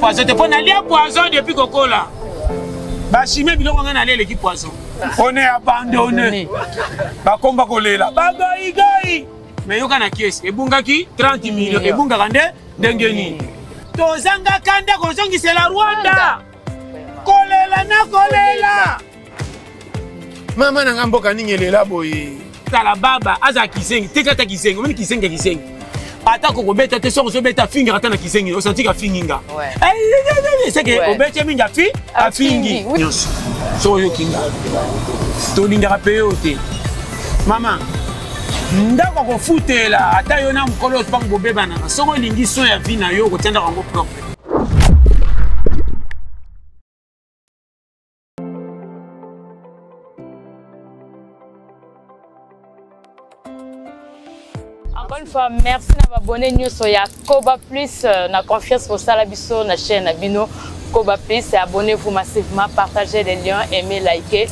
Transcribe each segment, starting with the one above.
Poison te, mpo nalia poison depuis kokola. Bachimie biloko ngai nalia eleki poison. On est abandonné, bakomba kolela bagaigai. Me yoka na kesi ebungaki 30 million, ebungaka nde ndenge nini? Tozangaka nde kozongisela Rwanda. Kolela na kolela. Mama na nga, mboka nini elela boye? Tala, baba aza kizengi, teka ata kizengi, omoni kizengi ya kizengi, ata kokobeta te. Soki ozobeta, afingaka ata na kizengi, osantika afingi nga, seke obeti mingi, afi afingi nyonso. Soki oyoki nga, tolingaka mpe yo te. Mama, ndako akofutela ata yo na mokolo mpango bobebanaka. Soki olingi son ya vie na yo, okotia ndako yango propre. Encore une fois, merci na babone nyonso ya Koba Plus na confiance kosala biso na chaîne na bino Koba Plus. Abonnez-vous massivement, partagez les liens, aimez, likez.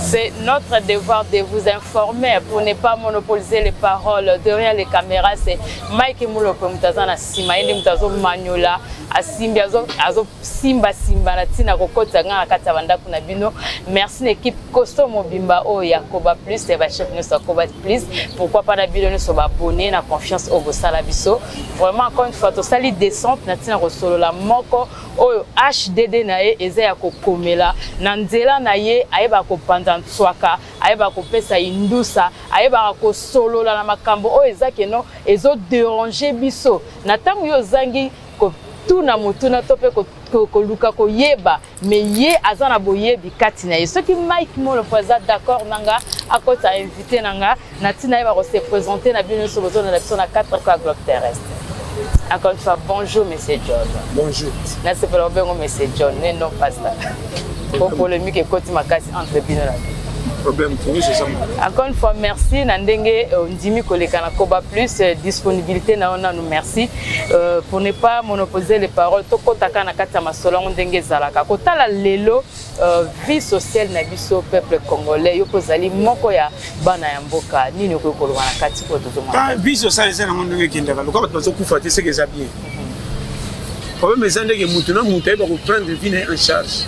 C'est notre devoir de vous informer pour ne pas monopoliser les paroles. Derrière les caméras, c'est Mike Mulope, moto aza na nsima, ye nde moto azomanyola, asimbi, azosimbasimba na ntina kokotisa ngai na kati ya bandako na bino. Merci na équipe costaud mobimba oyo ya Koba Plus, ya bachef nyonso ya Koba Plus, pourquoi pas na bino nyonso baabonné na confiance oyo bosala biso. Vraiment, encore une fois, tosali descente na ntina kosolola moko oyo HDD na ye eza ya kokomela na nzela na ye. Ayebaka kopanza ntswaka, ayebaka kopesa indusa, ayebaka kosolola na makambo oyo eza keno ezoderange biso na ntango yo ozangi kotuna motuna to mpe koluka koyeba. Me ye aza na boyebi kati na ye. Soki Mike Molopo aza d'accord na nga, akota invité na nga na ntina yeba kose présenter na bino nyonso bozolanda biso na 4 fois globe terrestre. Encore une fois, bonjour monsieur John. Bonjour. Nasepela obengo monsieur John ne non pasteur, po polémique ekoti makasi entre bino na bino. Problème nyonso eza. Encore une fois, merci na ndenge ondimi koleka na Koba Plus, disponibilité na yo nanu, merci. Pour ne pas monopoliser les paroles, tokɔtaka na kati ya masolo yango ndenge ezalaka. Kotala lelo vie sociale na biso peuple congolais, yo mpo ozali moko ya bana ya mboka, nini okoki koloba na kati oyo tozomona? Vie sociale eza nango ndenge ekendaka. Lokola bato bazokufa te, seke eza bien. Problème eza ndenge mutu na mutu ayeba koprendre vie na ye en charge.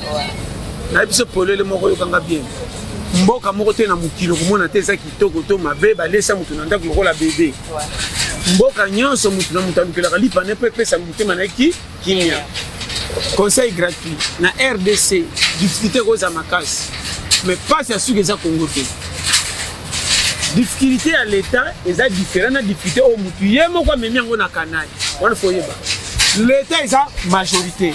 Nayebi biso polele moko, oyokanga bien, mboka moko te na mokili okomona te eza kitoko to mabe balesa mutu na ndako lokola bebe. Mboka nyonso, mutu na mutu alukelaka lipa ne mpo epesa motema na ye ki kimia. Conseil gratuit: na RDC, difficulté ekozala makasi, mais pasi ya suki eza Congo te. Difficulté ya l'État eza différent na difficulté oyo mutu ye moko amemi yango na kanai wana. Fo oyeba, l'État eza majorité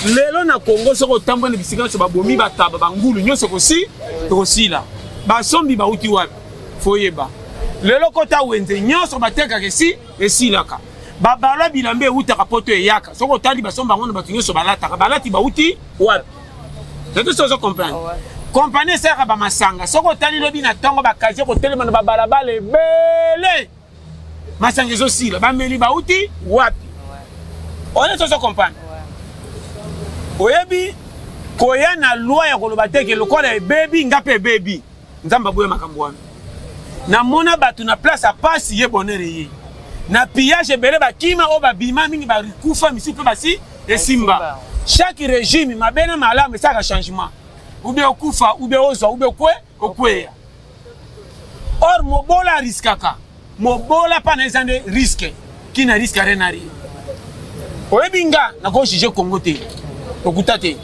lelo na Congo. Soki otamboli na bisika nyonso, babomi bataba, bangulu nyonso ekosi ekosila. Basombi bauti wapi? Fo oyeba, lelo kota wenze nyonso batekaka esi esilaka. Babalwa bilamba eutaka poto, eyaka. Soki otali, basomba yango na bato nyonso balataka, balati bauti wapi? Nayebi soki ozo comprendre. Kompani esalaka bamasanga, soki otali lobi na ntongo, bakazie kotelema na babalabala ebele, masanga ezosila, bameli bauti wapi? Wana tozo comprendre. Oyebi, koya na loi ya koloba te ke lokola ebebi, nga mpe ebebi. Nzambe aboya makambo wana. Namona bato na place ya pasi, ye bonheur ye na pillage ebele, bakima oyo babima mingi, bakufa misusu mpe basi esimba. Chaque régime, mabe na malamu, esalaka changement, ou bien okufa, ou bien ozwa, ou bien okwe okweya. Or mobola ariskaka, mobola mpa na eza nde risque kina risque rien na rien. Oyebi, nga nakojuge Congo te, okuta te.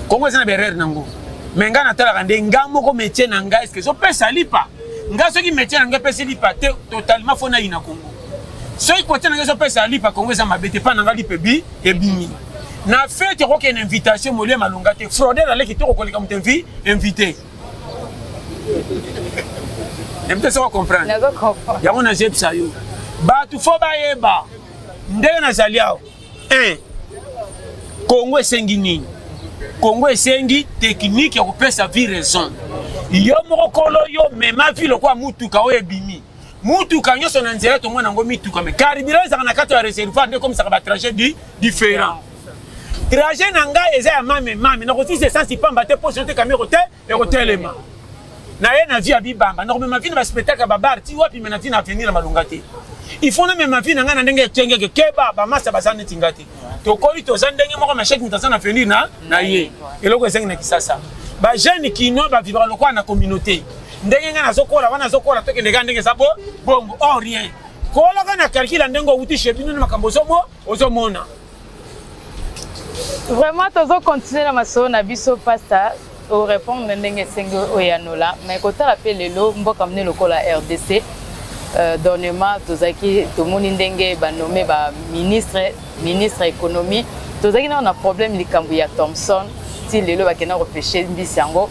Congo eza na baerreur nango, mais nga natalaka nde nga moko métier na nga, est-ce ezopesa lipa? Nga soki métier na nga epesi lipa te, totalement fo nayina Congo. Soki kote na nga ezopesa lipa, Congo eza mabe te. Mpa na nga lipa ebi ebimi na fete, okokende invitation, molia malonga te, frauder aleki to kokoleka moto invité. Nayebi te soki comprendre yango. Nazebisa yo, bato fo bayeba ndenge nazali awa. 1 Congo esengi nini? Congo esengi technique ya kopesa vie raison. Yo moko kolo yo mema vie lokola mutuka oyo ebimi. Mutuka nyonso na nzela tomona yango mituka, mais carburant ezalaka na kati ya réservoir nde ekomisaka batrajet différent. Trajet na ngai eza ya mame mame, nakosisa essence pamba te, poso te, kamero te, ekotelema na ye na vie ya bibamba. Nakomema vie na baspectacle ya babar ti wapi? Me na vie na avenir na malonga te. Il faut namema vie na ngai na ndenge etengeke. Keba, bamasa baza neti nga te. Tokoli, toza ndenge moko, mais chaque moto aza na avenir na ye. Eloko ezangi na Kisasa, bajeune kinois bavivaka lokola na communauté. Ndenge ngai nazokola wana, nazokola, tokende kaka ndenge eza bo bongo. Or rien, kolaka na calcul ya ndenge owuti chez bino na makambo ozomona. Vraiment, tozocontinue na masolo na biso. Pasteur, orépondre ndenge esengi, oyanola, mais kotala mpe lelo mboka monene lokola RDC, dernièrement tozalaki, tomoni ndenge banome baministre, ministre ya économie. Tozalaki nano na problème, likambo ya Thomson. Ti lelo bakenda kopêcher mbisi yango,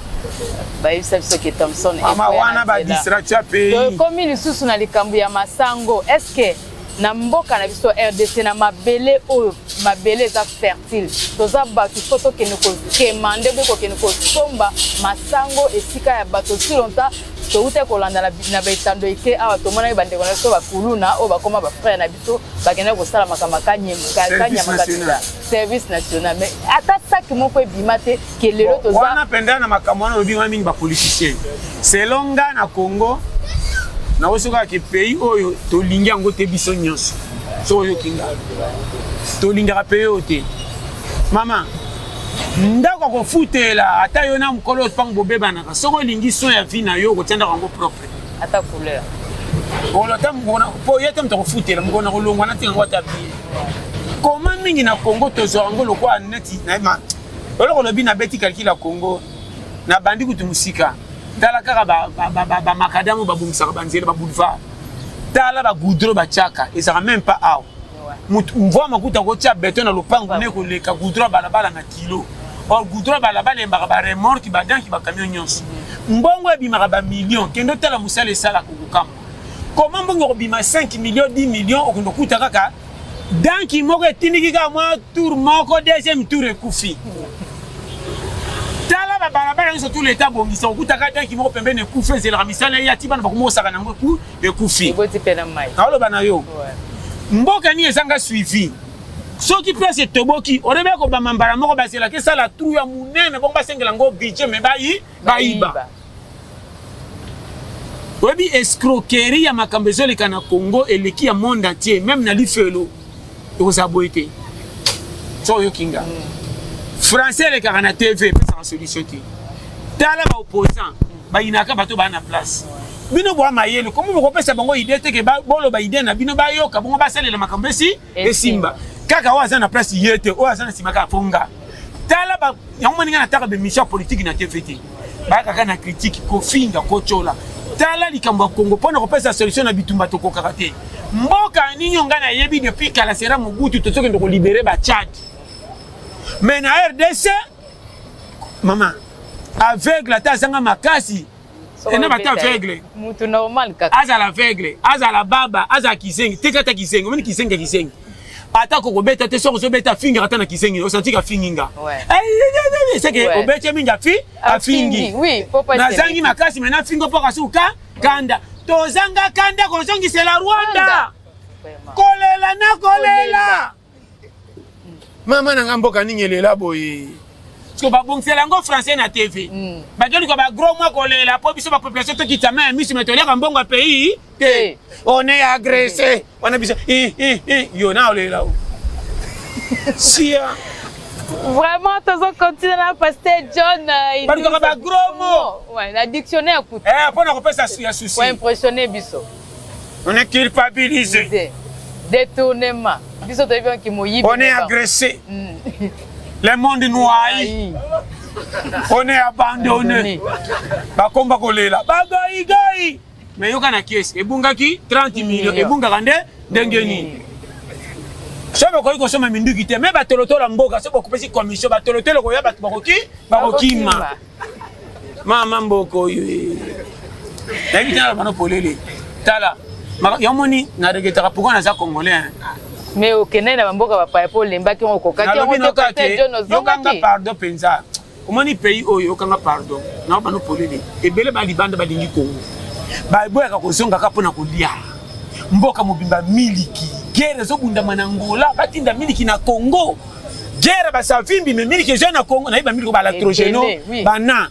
bayebisa biso ke Thomson Mama, wana badistraction ya pays. Tokomi lisusu na likambo ya masango. Est ce que na mboka na biso RDC, na mabele oyo, mabele eza fertile, toza bato, fo tokende kokemande mpe kokende kosomba masango esika ya bato? Si longtemps touta kolanda na baetando eke awa, tomonaki bandeko na biso bakuluna oyo bakóma bafrère na biso, bakendaki kosala makambo kanyama kabila, service national, mais ata saki moko ebima te ke lelo toza Wana mpenza na makambo wana olobi wana, mingi bapoliticien. Selon nga, na Congo nakosi kaka ke pays oyo tolingi yango te. Biso nyonso, soki oyoki nga, tolingaka pays oyo te. Mama, ndako akofutela ata yo na mokolo mpango bobebanaka. Soki olingi son ya vie na yo, okotia ndako yango propre. Ata couleur. Ata po ye te moto akofutela mokolo na kolongwa na ntina yango ata bien. Koma mingi na Congo, tozwa yango lokola neti eloko olobi. Nabeti calcul ya Congo, nabandi kutu mosika. Tala kaka bamacadam oyo babongisaka banzela, baboulevard. Tala bagoudron batiaka, ezalaka même pas awa. Mvua makuta kotia beton na lopango ne koleka goudron ya balabala na kilo. Or goudron ya balabala eyembaka baremorque, badanki, bacamion nyonso. Mbongo ebimaka bamillion. Kende otala mosala esalaka, okokamba koma mbongo ekobima 5 million, 10 million. Okende okuta kaka danki moko etindiki kaka mwa tour moko, deuxième tour ekufi. Tala babalabala nyonso tout leta abongisa, okutaka danki moko pembeni ekufi, ezelaka misala eya ti bana bakomosaka nango, ekufi. Naoloba na yo, mboka nini ezanga suivi? Soki place etoboki, orebi kobamba mbala moko, bazelaka esala trou ya monene bongo basengela yango budget, me bayi bayiba. Oyebi, escroquerie ya makambo ezoleka na Congo eleki ya monde entier. Même na lifelo ekozala boye te. So oyoki nga, français elekaka na TV, epesaka solution te. Tala baopposant, bayinaka bato baa na place. Bino bwa mayele, komo bokopesa bango idée te ke boloba idée na bino, bayoka bongo, basalela makambo esi esimba. Kaka oyo aza na place ye te, oyo aza na nsima kaka fonga. Tala yango, moninga, nataka bémission ya politique na TV te, bayakaka na critique, kofinga, kotyola. Tala likambo ya Congo, mpo na kopesa solution na bitumba tokokaka te. Mboka nini ngai nayebi depuis kala sera Mobutu, tozokende kolibérer bachad, mais na RDC, mama, aveugle ata azanga makasi ena bato aveugle. Mutu normal kaka. Azala aveugle, azala baba, azala kizengi, tika ata kizengi. Omoni kizengi ya kizengi, ata kokobeta te, soki ozobeta, afingaka ata na kizengi, osantika afingi nga, seke obeti mingi, afingi. Nazangi makasi, me nafingi mpo kasuka kanda. Tozanga kanda kozongisela Rwanda, kolela na kolela. Mama na nga, mboka nini elela boye? Parce babongisela yango français na TV, bakeluka bagros mwa kolela mpo biso bapopulation tokita ma ya miso, me toliaka mbongo ya pays te. On est agressé wana, biso yo na olela o sia. Vraiment, tozocontinue na pasteur John. Balukaka bagros mots. Ouais, na dictionnaire kutu. Mpo na kopesa ya souci. Koimpressionne biso. On est culpabilisé. Détournement, biso toyebi ki moyibi. On est agressé, le monde nous haït, on est abandonné. Bakomba kolela bagaigai, mais yoka na caisse ebungaki 30 millions, ebungaka nde ndenge nini? So bakoki kosomba minduki te, me batolotola mboka. So bakopesi commission, batolotolo koya, bato bakoki bakokima. Mama, mboka oyo nayebi te. Naloba no polele, tala yomoni, naregretaka pourquoi naza Congolais. Mais okendaki na bamboka bapaya mpo olembaki yango, okokaki yango te. Yokanga pardon mpenza. Omoni pays oyo, yokanga pardon, naloba no polele, ebele balibanda balingi Kongo, baboyaka kozongaka mpona kolia mboka mobimba. Miliki, guerre ezobundama na Angola, batinda miliki na Congo. Guerre basavimbi, me miliki ezwa na Congo. Nayeba miliki balactrogeno bana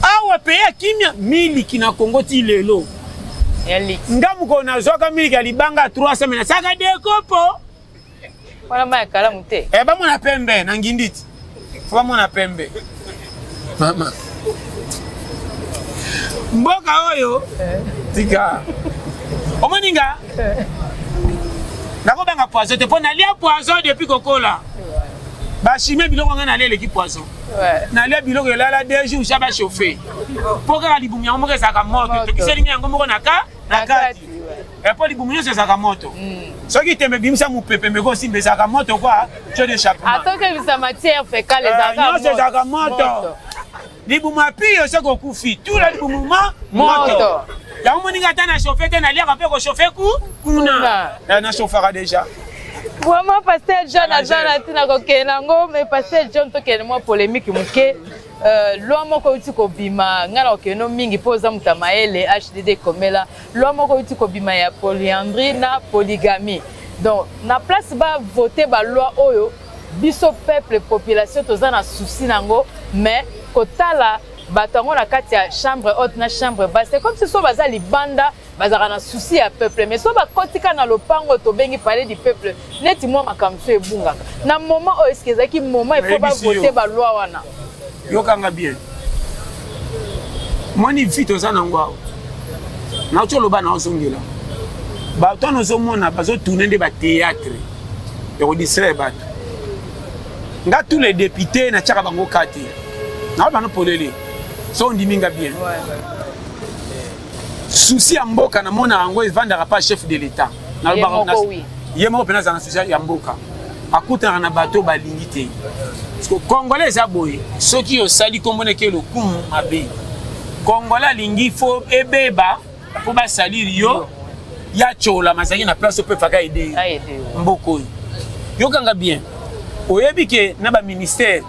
awa, pays ya kimia, miliki na Congo ti lelo. Nga mokolo nazwaka miliki ya libanga 300 mais nasalaka dekopo. Wana mai ya kalamu te. Eh, bamona pembe na nginditi. Fo bamona pembe. Mama. Mboka oyo eh. Tika. Omoni nga? Eh. Nakobanga poison te mpo nalia poison depuis kokola. Bachimie biloko nga nalia eleki poison. Nalia biloko elala 2 jours ja bachauffe. Mpo kaka libumu yango moko ezalaka moto. Tokiseli nga yango moko na ka na kati. Mpo libumu nyonso ezalaka moto. Soki tembe ebimisa mopepe meko osimba ezalaka moto kwa tio d'échappement. Atoki ebimisa matière fécale ezalaka nyonso ezalaka moto. Libumu ya pio soki okufi tula libumu ma moto. Yango moninga ata na chauffe te naliaka mpe kochauffe ku kuna nachauffaka déjà. Vraiment pasteur John aza na ntina kokende yango mais pasteur John tokende mwa polémique moke. Loi moko euti kobima ngai na kokende mingi mpo oza moto ya mayele HDD ekomela loi moko euti kobima ya polyandrie na polygamie. Donc na place ba voter ba loi oyo biso peuple population toza na souci nango mais kotala bato yango na kati ya chambre haute na chambre basse c'est comme si so baza libanda bazalaka na souci ya peuple mais so bakotika na lopango tobengi palais du peuple neti mwa makambo so ebungaka na moment oyo eske ezalaki moment il faut bavote baloi wana. Yokanga bien mwani vi toza nango awa nauti oloba na ozongela bato wana ozomona bazotourne nde batheatre ya kodistraire bato. Nga tous les députés natiaka bango ka te naoyo bano polele so ondimi nga bien. Souci ya mboka namona yango evandaka pa chef de l'état. Ye moko mpena aza na souci ya mboka akutanaka na bato balingi te. Parce que congolais eza boye soki osali kombo neke lokumu mabe. Congolais alingi fo ebeba mpo basaliri yo ya tchola mazalaki na place mpe faka aide mboka oyo. Yokanga bien oyebi ke na baministère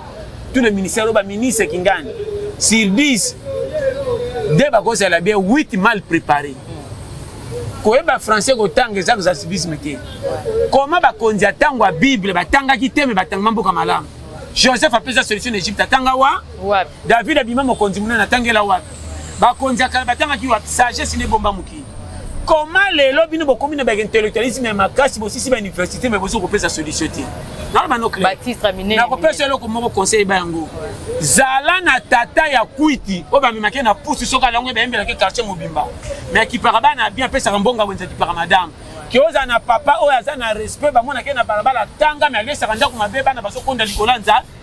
tous les ministères oyo baministre kingani sur 10 nde bakozala bien 8 mal préparé. Koyeba français kotanga eza kozala civisme te. Comment bakonzi ya ntango ya Bible batangaki te me batangama mboka malamu. Joseph apesa solution na Egypte atanga wa David abima mokonzi monene atangela wapi. Bakonzi ya kala batangaki wapi. Sagesse ne bomba mokili. Comment lelo bino bokomi na ba intellectualisme ya makasi bosisi ba université mais bozo kopesa solution te. Naloba no clair. Nakopesa eloko moko conseil ba yango. Zala na tata ya kwiti oyo bamemaki na pusu soki alongo bayembelaki quartier mobimba. Mais akipaka bana bien apesaka mbongo wenze akipaka madame. Ke oza na papa oyo aza na respect bamonaki na balabala tanga mais alesaka ndako mabe bana bazokonda likolo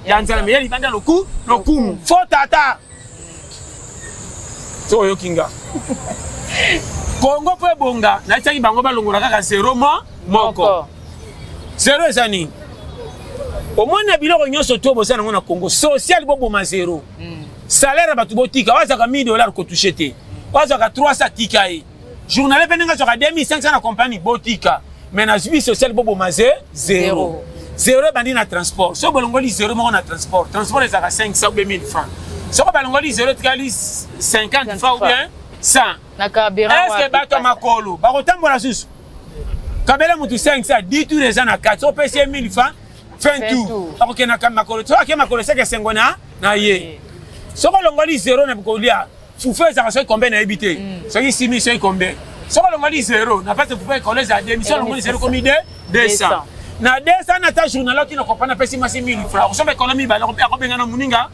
ya nzala mais ye libanda loku lokumu. Faux tata. So oyoki nga. Kongo mpo ebonga natiaki bango balongola kaka zero moko. Zero eza nini? Omoni na biloko nyonso to bosala yango na Congo social boboma zero. Salaire ya bato botika oyo azwaka 1000 $ kotouche te. Oyo azwaka 300 tika ye. Journalier mpe ndenge azwaka 2500 na compagnie botika. Mais na vie sociale boboma zero. Zero ebandi na transport. Soki bolongoli zero moko na transport, transport ezalaka 500 ou bien 1000 francs. Soki balongoli zero etikali 50 francs ou bien 100. Na carburant est-ce que bato ya makolo bakotambola susu? Kabela mutu 500 10 tours eza na kati, opesi ye 1000 francs fin tour. Akokende na makolo, soki ake makolo seke esengo na ye. Soki olongoli zero na kolia fufu ezalaka soki combien nayebi te. Soki 6000 soki combien. Soki olongoli zero na place fufu ekolo ezala 2000, soki olongoli zero komi 200. Na 200 na ta journal oki na comprendre apesi mwasi 1000 francs. Okosomba ekolo mibale akobenga na moninga.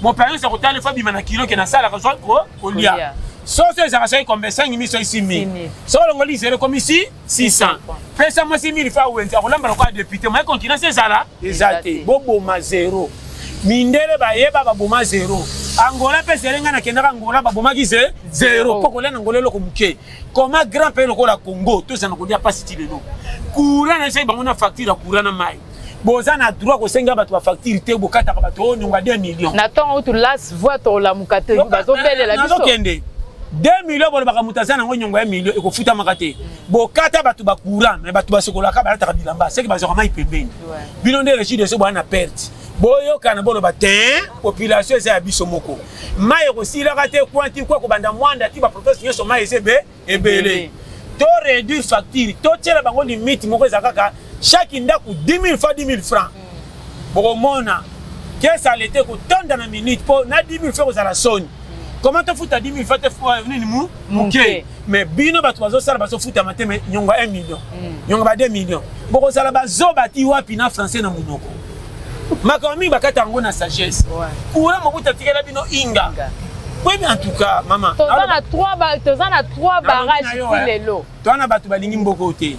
Mon père nyonso akotala ifo abima na kilo ke nasalaka zwa kolia. Soso ezalaka soki combien 5000 soki 6000. Soki olongoli zero ekomi 600. Pesa mwasi 1000 francs wenze akolamba lokola député. Moye concurrence ezala eza te. Boboma zero. Mindele bayeba baboma zero. Angola pe zere nga nakendaka Angola babomaki zero. Po kolia na Angola eloko moke. Comment grand pays lokola Congo tozana kolia pasi ti lelo. Courant na soki bango na facture ya courant na mai. Boza na droit kosenga bato ba facture te bokataka bato oyo nyongo ya 2 millions. Na ntongo utu las voix tolamuka te bazobelela biso. Nazokende 2 millions bolobaka moto aza nango nyongo ya million ekofutamaka te. Bokata bato ba courant mais bato basokolaka balataka bilamba seki bazwaka mai pembeni. Bino nde régie des eaux boya na perte. Boyokana boloba te population eza ya biso moko. Mai ekosilaka te kwanti kwa kobanda mwanda ti ba province nyonso mai eza ebele. To réduire facture, to tiela bango limite moko eza kaka chaque ndako 10 000 fois 10 000 francs. Bokomona kesa lete kotonda na minute po na 10 000 francs kozala soni. Comment tofuta 10 000 fate nini mu moke? Mais bino bato bazosala bazofutama te, mais nyongo 1 million, nyongo ba 2 million, bokozala bazoba ti wapi na français na monoko? Makambo mingi bakata yango na sagesse. Courant, Mobutu atikela bino Inga. Boyebi, en tout cas, mama, toza na 3, toza na 3 barrage ti lelo. Toza na bato balingi mboko te.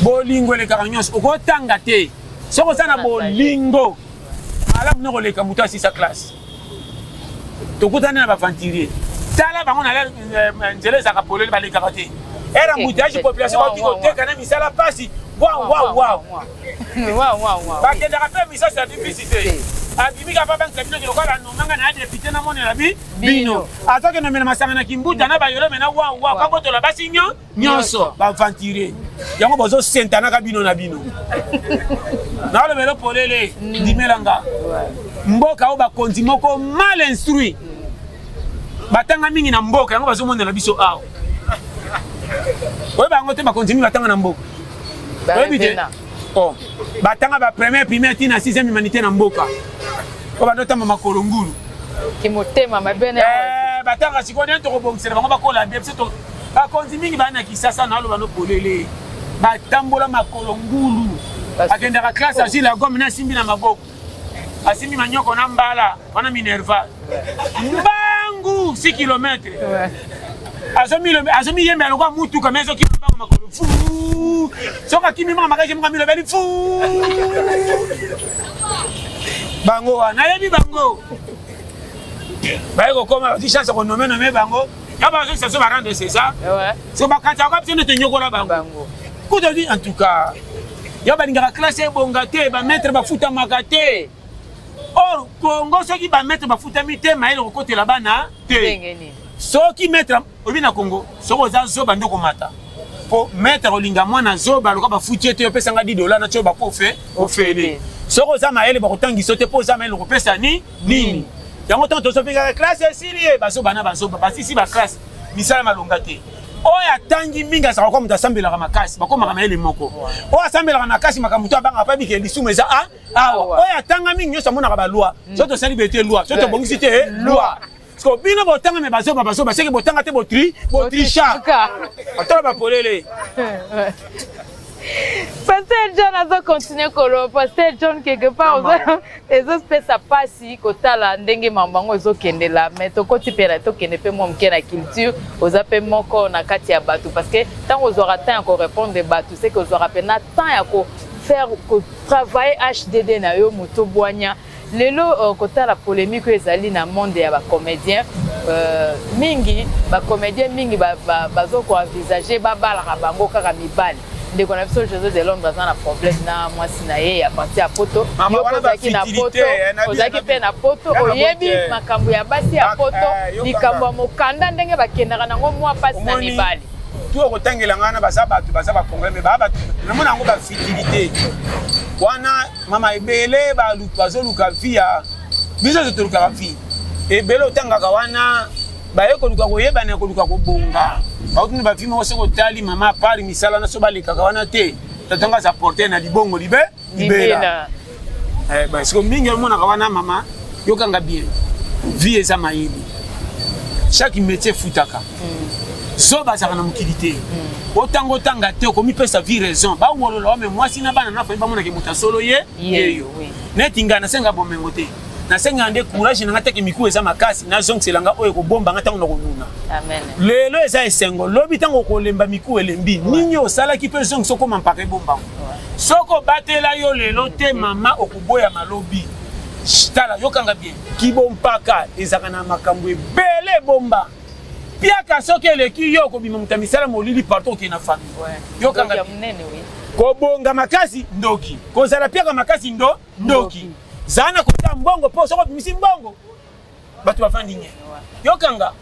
Bolingo elekaka nyonso. Okotanga te, soki oza na bolingo malamu no koleka moto asisa classe. Tokutani na baaventurier, tala bango na nzela ezalaka polele, balekaka te. Ere embouteillage, population bauti koteka na misala mpasi, waw waw waw, bakendaka mpe misasi ya bibisi te. Abimi kaka banque na bino lokola nomanga na ya député, namonela bi bino azokende omela masanga na kimbuta na bayolo me na waw waw, kabotola basi nyo nyonso. Baaventurier yango bozosentanaka bino na bino. Nalobelo polele, ndimelanga, mboka oyo bakonzi moko mal instruit batanga mingi na mboka yango bazomonela biso awa. Oyeba yango te, bakonzi mingi batanga na mboka, oyebi te. Oh, batanga ba première primaire tina sixième humanité na mboka oyo bandotamba makolo ngulu. Kimotema mabe na Batanga sikoyo ndenge tokobongisela bango bakola bien. Biso bakonzi mingi baa na Kisasa, na aloba no polele, batambola makolo ngulu, akendaka classe, azwi la gomme na asimbi na maboko, asimbi manyoko na mbala wana minerval, mbangu 6 km, azomiyembela lokola mutuka, me ezokima mbangu makolo fu. Soki akimi manga makasi, moko amilobeli fu. Bango wana nayebi bango, baye kokoma, bazwi chance ya konommer nommer bango ya bazongisa so barendre, c'est ça. So bakanisaka biso nde tonyokola bango kuta. En tout cas, yo balingaka classe ebonga te, bamaître bafutamaka te. Or Congo, soki bamaître bafutami te, mayele kokotela bana te. Soki maître oyebi na Congo, soki oza zoba nde okomata, po maître olinga mwana zoba loka bafuti ye te, opesanga 10 $ na tio bako ofe ofele. Soki oza mayele, bakotangisa te, mpo oza mayele okopesa ni nini? Yango ntango tozopekaka classe esili ye, bazoba na bazoba basisi baclasse, misala malonga te. Oyo atangi mingi azalaka kwa moto asambelaka makasi, bakomaka mayele moko. Oyo asambelaka makasi, makambo to abangaka mpe bike lisumu eza a awa. Oyo atanga mingi nyonso amonaka baloi, so tosali boye te, loi, so tobongisi te, loi. Parce bino botanga me bazoba bazoba, seke botanga te, botri botricha atala bapolele. Pasteur John azocontinue koloba. Pasteur John, quelque part ezopesa mpasi kotala ndenge mambo yango ezokendela, mais tokoti mpe, tokende mpe mwa moke na culture. Oza mpe moko na kati ya bato, parce que ntango ozwaka temps ya korépondre bato, seke ozwaka mpena temps ya kofaire kotravailler hdd na yo moto bwanya. Lelo kotala polémique oyo ezali na monde ya bacomédien mingi, bacomédien mingi bazokoenvisage babalaka bango kaka mibali. Ndeko na biso José de Londres aza na problème na mwasi na ye ya parti ya poto. Yo ozalaki na poto, ozalaki mpe na poto, oyebi makambo ya basi ya poto, likambo ya mokanda ndenge bakendaka nango mwa mpasi na mibali. Tu okotangela ngai na baza bato baza bacongolais, mais baa bato namona yango bafutilité wana, mama. Ebele bazoluka vie ya biso nyonso, tolukaka vie. Ebele otangaka wana baye koluka koyebana, koluka kobonga, bautuni bavie moko. Soki otali, mama, apart misala na so balekaka wana te, tatonga aza porter na libongo libe libela. Siko mingi omonaka wana, mama, yokanga bien, vie eza mayele. Chaque métier efutaka. So bazalaka na mokili te, otanga otanga te, okomipesa vie raison. Bawolola wame mwasi na bana na famille, bamonake moto asolo ye yeyo. Neti ngai nasenga bomengo te, nasengaka nde courage na ngai teke miku eza makasi, nazongisela nga oyo ekobomba nga ntango na konuna. Lelo eza esengo, lobi ntango okolemba, miku elembi, nini osalaki mpe ezongisa okoma mpaka ebombango. Soki obatela yo lelo te, mama, okoboya malobi. Tala, yokanga bien, kibompaka ezalaka na makambo ebele ebomba piaka. Soki eleki yo, okobima moto ya misala molili partout, okende na famille. Yokanga, kobonga makasi ndoki, kozala piaka makasi ndo ndoki. Zala na kota mbongo, mpo soki obimisi mbongo, bato bafandi nye. Yokanga,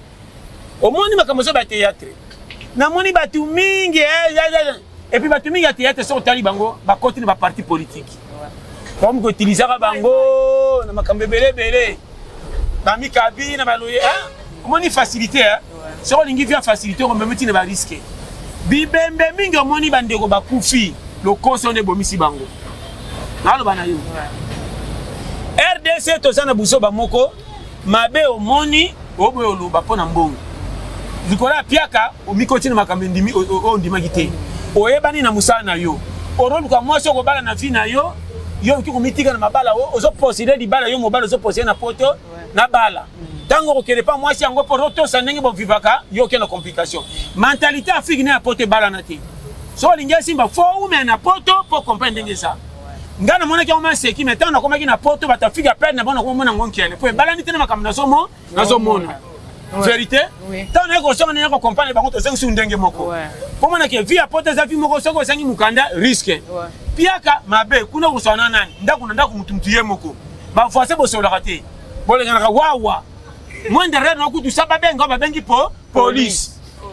omoni makambo ozo bathéâtre, namoni bato mingi, et puis bato mingi ya théâtre, soki otali bango, bakoti na baparti politique, bakomi koutilisaka bango na makambo ebele ebele, bamikabi na baloye. Omoni facilité, soki olingi via facilité, okomema ntina barisque. Bibembe mingi omoni, bandeko bakufi, lokoso nde ebomisi bango. Naloba na yo, RDC toza na buzoba moko. Mabe omoni oboyi oloba mpo na mbongo. Likolo ya piaka omikoti na makambo endimi oyo ondimaki te. Oyebani na mosala na yo. Ozoluka mwasi okobala na vie na yo, yo okoki komitika na mabala ozo postuler libala yo mobali ozo postuler na poto na bala. Ntango okokende pa mwasi yango mpo otosa ndenge bovivaka, yo okende na complication. Mentalité Afrique na ya poto ebalana te. Soki olingi esimba fo oumela na poto mpo comprendre ndenge eza. Ngai namonaki yango maseki, mais ntango nakomaki na poto bato Afrique ya perte na bango nakomomona yango nkele mpo ebalani te na makambo nazomona. Vérité, ntango naye kozonga naye kocomprendre bango tozangi su ndenge moko mpo monake vie ya poto eza vie moko soki ozangi mokanda risque piaka mabe kuna okosala na nani ndako na ndako mutu mutu ye moko bavoisin bosololaka te bolenganaka wawa moindre erreur na kutu sa babenga babengi po police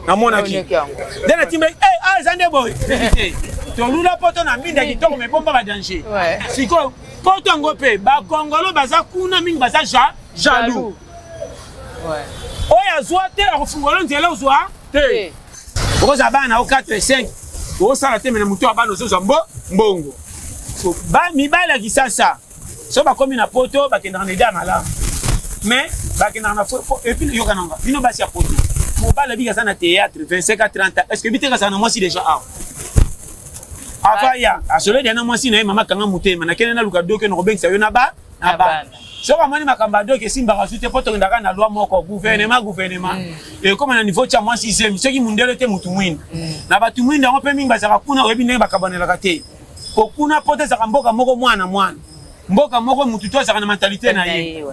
namonaki nde natimba eh, ah, eza nde boye te tolula poto na mbinda kitoko me bomba badanger sikoyo poto yango mpe bakongolo baza kuna mingi baza jaloux oyo azwa te akofungola nzela ozwa te okozala bana na yo 4 5 osala te me na moto ya bana ozozwa mbo mbongo mibali ya kisasa so bakomi na poto bakendaka na ide ya malamu mais bakendaka na epuis yoka nanga bino basi ya poto mobali abiki aza na théâtre 25 à 30 ans est ce que biteka azala na mwasi déjà awa avant ya asoledi ya na mwasi na ye mama kanga motema nakende naluka doki nakobengisa yo na ba na bana soki amoni makambo ya doki esimbaka su te mpo tokendaka na loi moko gouvernement gouvernement ekóma na niveau tya mwasi zemi soki mundele te motu mwindu na bato mwindu yango mpe mingi bazalaka kuna oyebi ndenge bakabanelaka te po kuna poto ezalaka mboka moko mwana mwana mboka moko mutu to azalaka na mentalité na ye.